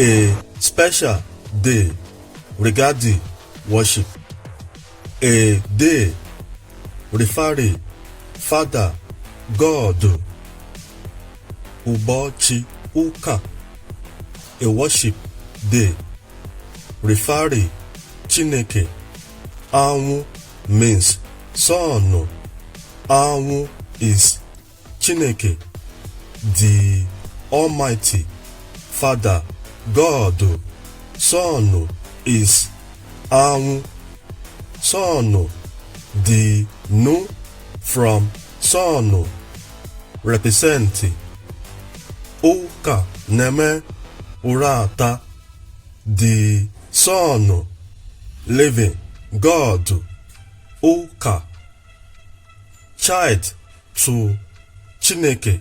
A special day regarding worship. A day referring Father God. Ụbọchị ụka, a worship day referring Chineke. Anwụ means sun. Anwụ is Chineke, the Almighty Father God. Sun is anwụ. Sun, the nu from sun represent ụka na-eme ụra, the sun living God, ụka, child to Chineke.